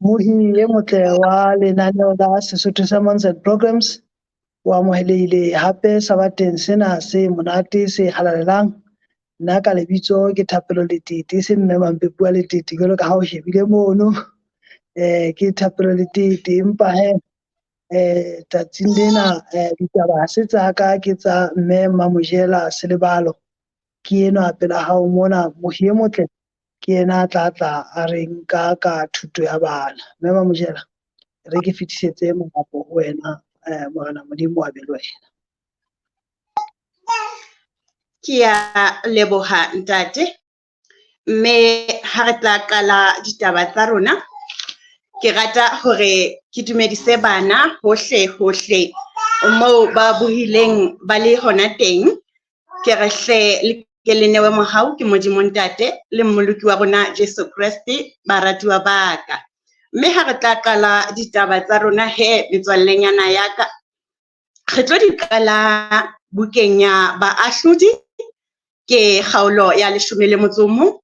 Mohi e motle wa lenaneo la Sesotho Sermons and Programs o amohelehile hape sabateng sena se monate se halalelang. Nna ka lebitso ke Thapelo Letete, e seng Mme Mampepu wa Letete jwalo ka ha o shebile mono. Ke Thapelo Letete empa he tsatsing lena ditaba ha se tsa ka ke tsa Mme Mamojela Selebalo. Ke enwa pela hao mona, mohi e motle ke yena a tla tla a re nka ka thuto ya bana. Mme Mamojela, re ke fetisetse mongapo ho wena, Morena Modimo a be le wena. Ke a leboha ntate. Mme ha re tla qala ditaba tsa rona, ke rata hore ke dumedise bana hohle hohle moo ba bohileng ba le hona teng. Ke re hle le ke le newe mohau ke Modimo Ntate le Mmoloki wa rona Jesu Kreste, baratuwa ba ka. Mme ha re tla qala ditaba tsa rona he metswallenyana ya ka, re tlo di qala bukeng ya Baahlodi, ke kgaolo ya leshome le motso o mong.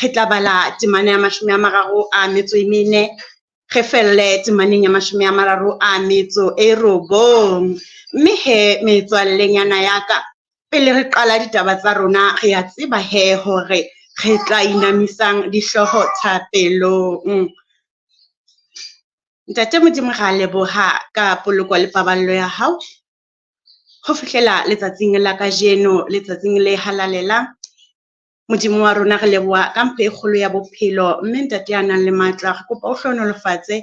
Re tla bala temana ya 34, re felle temaneng ya 39. Mme he metswallenyana ya ka, pele re qala ditaba tsa rona, re a tseba he hore re tla inamisang dihlooho thapelong. Ntate Modimo, re a leboha ka poloko le paballo ya hao ho fihlela letsatsing la kajeno, letsatsing le halalelang. Modimo wa rona, re leboha ka mpho e kgolo ya bophelo. Mme ntate ya nang le matla, re kopa o hlohonolofatse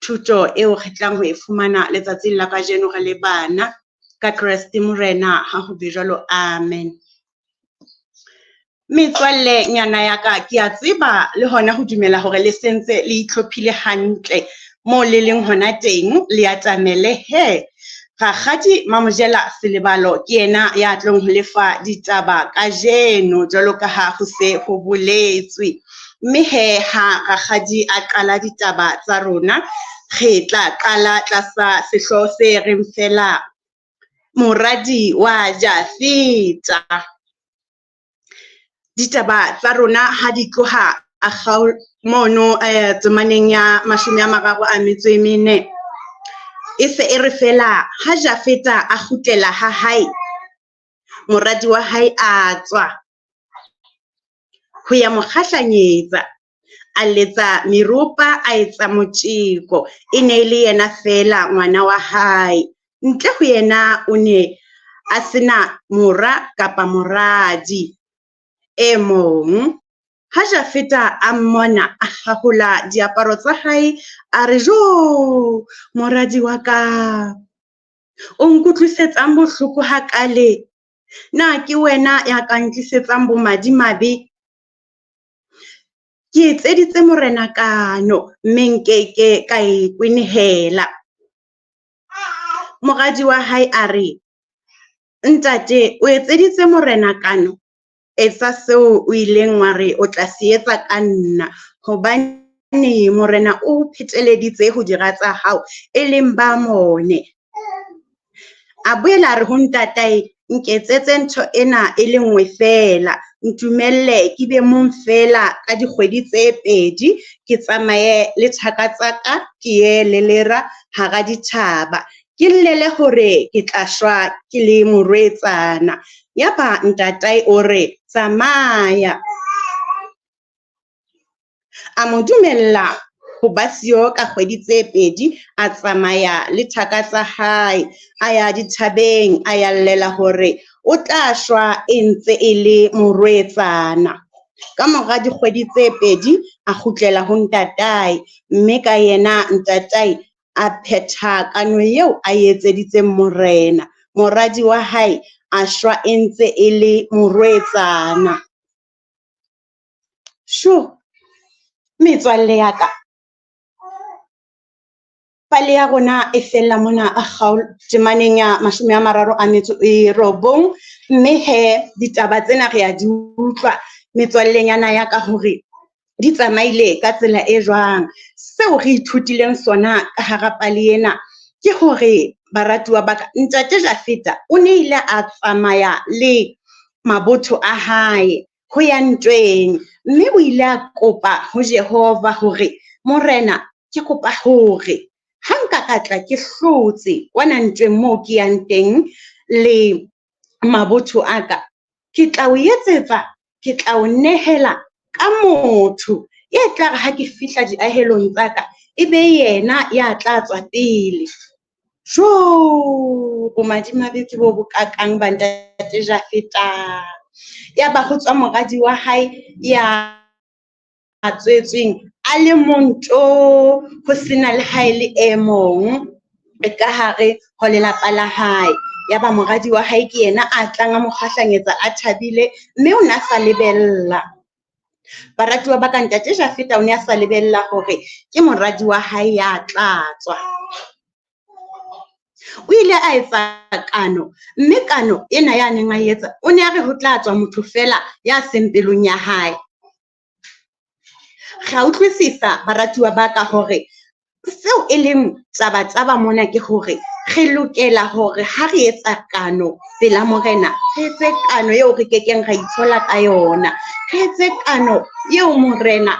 thuto eo re tlang ho e fumana letsatsing la kajeno re le bana. Ka Kreste Morena, ha ho be jwalo, amen. Metswalle nyana ya ka, ke a tseba le hona ho dumela hore le sentse le itlhophile hantle moo le leng hona teng, le atamele he. Rakgadi Mamojela Selebalo ke yena ya tlong ho lefa ditaba kajeno jwalo ka ha ho se ho boletswe. Mme he ha rakgadi a qala ditaba tsa rona, re tla qala tlasa sehlooho se reng fela Moradi wa Jafeta. Ditaba tsa rona ha di tloha mono temaneng ya 34, e se e re fela ha Jafeta a kgutlela ha hae, moradi wa hae a tswa ho ya mo kgahlanyetsa, a letsa meropa, a etsa motjeko. E ne e le yena feela ngwana wa hae. Ntle ho yena o ne a sena mora kapa moradi e mong. Ha Jafeta a mmona, a hahola diaparo tsa hae, a re, Jo, moradi wa ka, o nkutlwisetsang bohloko hakale? Na ke wena ya ka ntlisetsang bomadimabe? Ke etseditse Morena kano, mme nkeke ka e kwenehela. Moradi wa hae a re, Ntate, o etseditse Morena kano, etsa seo o ileng wa re o tla se etsa ka nna, hobane Morena o pheteleditse ho dira tsa hao, e leng Baamone. A boela a re ho ntatae, Nketsetse ntho ena e le nngwe feela, ntumelle ke be mong feela ka dikgwedi tse pedi, ke tsamaye le thaka tsa ka, ke ye lelera hara dithaba, ke llele hore ke tla shwa ke le morwetsana. Yaba ntatae o re, Tsamaya. A mo dumella ho ba siyo ka kgwedi tse pedi, a tsamaya le thaka tsa hae, a ya dithabeng, a ya llela hore o tla shwa e ntse e le morwetsana. Ka mora dikgwedi tse pedi a kgutlela ho ntatae, mme ka yena ntatae a phetha kano eo a e etseditseng morena. Moradi wa hae a shwa e ntse e le morwetsana. Sho, metswalle ya ka, pale ya rona e fella mona temaneng ya 39, mme he ditaba tsena re a di utlwa metswallenyana ya ka hore di tsamaile ka tsela e jwang. Seo re ithutileng sona ka hara pale ena ke hore baratuwa ba ka, ntate Jafeta o ne ile a tsamaya le mabotho a hae ho ya ntweng, mme o ile a kopa ho Jehova hore, Morena, Ke kopa hore ha nka ka tla ke hlotse kwana ntweng moo ke yang teng le mabotho a ka, ke tla o etsetsa, ke tla o nehela ka motho e tla re ha ke fihla diahelong tsa ka, e be yena ya tla tswa pele. Jo, bomadimabe ke bo bokakang ba ntate Jafeta. Ya ba ho tswa moradi wa hae ya tswetsweng a le mong to, ho sena le ha e le e mong ka hare ho lelapa la hae. Ya ba moradi wa hae ke yena a tlang a mo kgahlanyetsa a thabile, mme o ne a sa lebella. Baratuwa ba ka, ntate Jafeta o ne a sa lebella hore ke moradi wa hae ya tla tswa. O ile a etsa kano, mme kano ena ya neng a etsa, o ne a re ho tla tswa motho fela ya seng pelong ya hae. Re a utlwisisa baratuwa ba ka hore seo e leng taba-taba mona ke hore re lokela hore ha re etsa kano pela morena, re etse kano eo re kekeng ra itshola ka yona. Re etse kano eo morena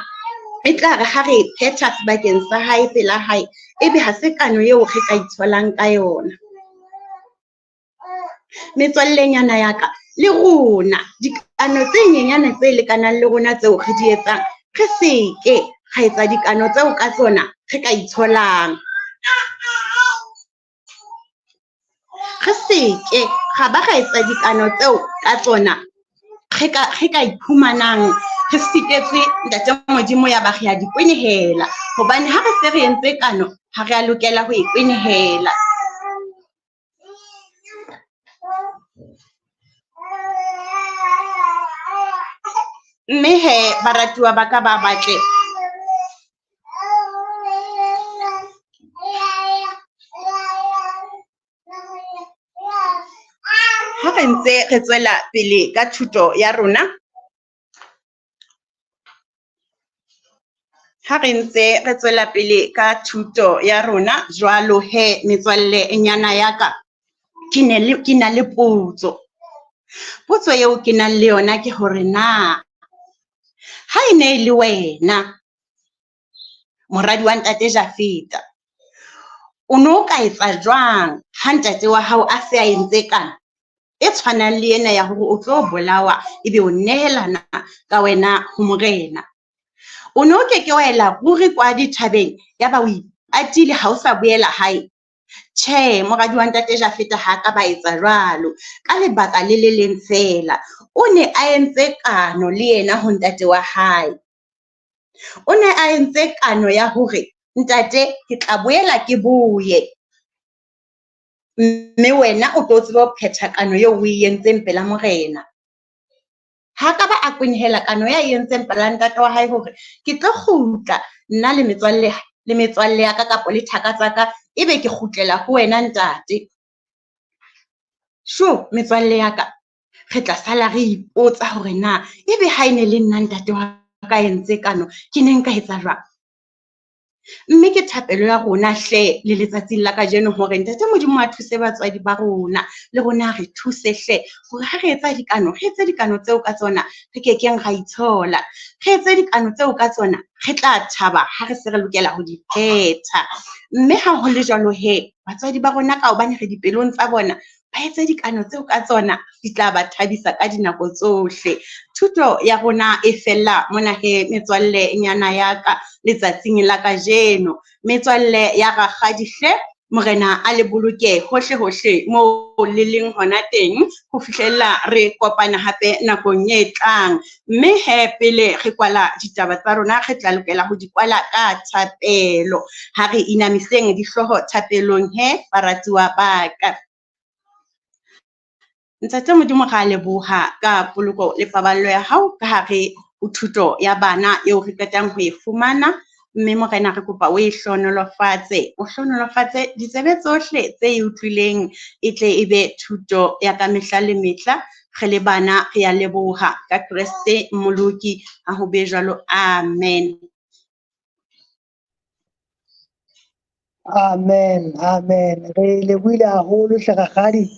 e tla re ha re e phetha sebakeng sa hae pela hae, ebe ha se kano eo re ka itsholang ka yona. Metswallenyana ya ka, le rona dikano tse nyenyane tse lekanang le rona tseo re di etsang, re seke ra etsa dikano tseo ka tsona re ka itsholang. Re seke ra ba ra etsa dikano tseo ka tsona re ka iphumanang re sitetswe ntate Modimo ya ba re a di kwenehela. Hobane ha re se re entse kano, ha re a lokela ho e kwenehela. Mme he baratuwa ba ka ba batle, ha re ntse re tswela pele ka thuto ya rona, ha re ntse re tswela pele ka thuto ya rona jwalo he metswalle nyana ya ka, ke na le potso. Potso eo ke nang le yona ke hore na ha e ne e le wena moradi wa ntate Jafeta, o no ka etsa jwang ha ntate wa hao a se a entse kano e tshwanang le ena ya hore o tlo bolawa ebe o nehelana ka wena ho morena? O no ke ke wa ela ruri kwa dithabeng ya ba o ipatile ha o sa boela hae? Tjhe, moradi wa ntate Jafeta ha ka ba etsa jwalo ka lebaka le le leng feela. O ne a entse kano le yena ho ntate wa hae. O ne a entse kano ya hore ntate ke tla boela ke boye, mme wena o tlo tseba ho phetha kano eo o e entseng pela morena. Ha ka ba a kwenehela kano ya e entseng pela ntate wa hae hore ke tlo kgutla nna le metswalle ya ka kapa le thaka tsa ka, ebe ke kgutlela ho wena ntate. Sho metswalle ya ka, re tla sala re ipotsa hore na ebe ha e ne le nna ntate wa ka entse kano, ke ne nka etsa jwang? Mme ke thapelo ya rona hle le letsatsing la kajeno hore ntate Modimo a thuse batswadi ba rona, le rona re thuse hle hore ha re etsa dikano, re etse dikano tseo ka tsona re kekeng ra itshola. Re etse dikano tseo ka tsona re tla thaba ha re se re lokela ho di phetha. Mme ha ho le jwalo he, batswadi ba rona ka hobane re dipelong tsa bona, ba etse dikano tseo ka tsona di tla ba thabisa ka dinako tsohle. Thuto ya rona e fella mona he metswalle nyana ya ka letsatsing la kajeno. Metswalle ya rakgadi hle, morena a le boloke hohle hohle moo le leng hona teng ho fihlella re kopana hape nakong e tlang. Mme he pele re kwala ditaba tsa rona, re tla lokela ho di kwala ka thapelo. Ha re inamiseng dihlooho thapelong he baratuwa ba ka. Ntate Modimo, re a leboha ka poloko le paballo ya hao ka hare ho thuto ya bana eo re qetang ho e fumana. Mme morena re kopa o e hlohonolofatse, o hlohonolofatse ditsebe tsohle tse e utlwileng, e tle e be thuto ya ka mehla le mehla. Re le bana re a leboha ka Kreste Mmoloki, ha ho be jwalo, amen. Amen, amen. Re lebohile haholo hle rakgadi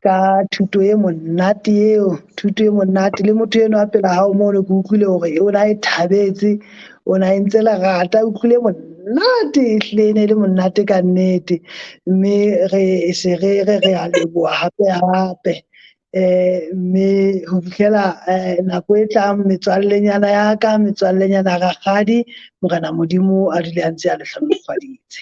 ka thuto e monate eo, thuto e monate. Le motho eno a pela hao mono ke utlwile hore o na e thabetse, o na entse lerata, o utlwile monate. monate, ehlile e ne le monate ka nnete. Mme re se re re re a leboha hape hape. Mme ho fihlela nako e tlang metswallenyana ya ka, metswallenyana ya rakgadi, Morena Modimo a dule a ntse a le hlohonolofaditse.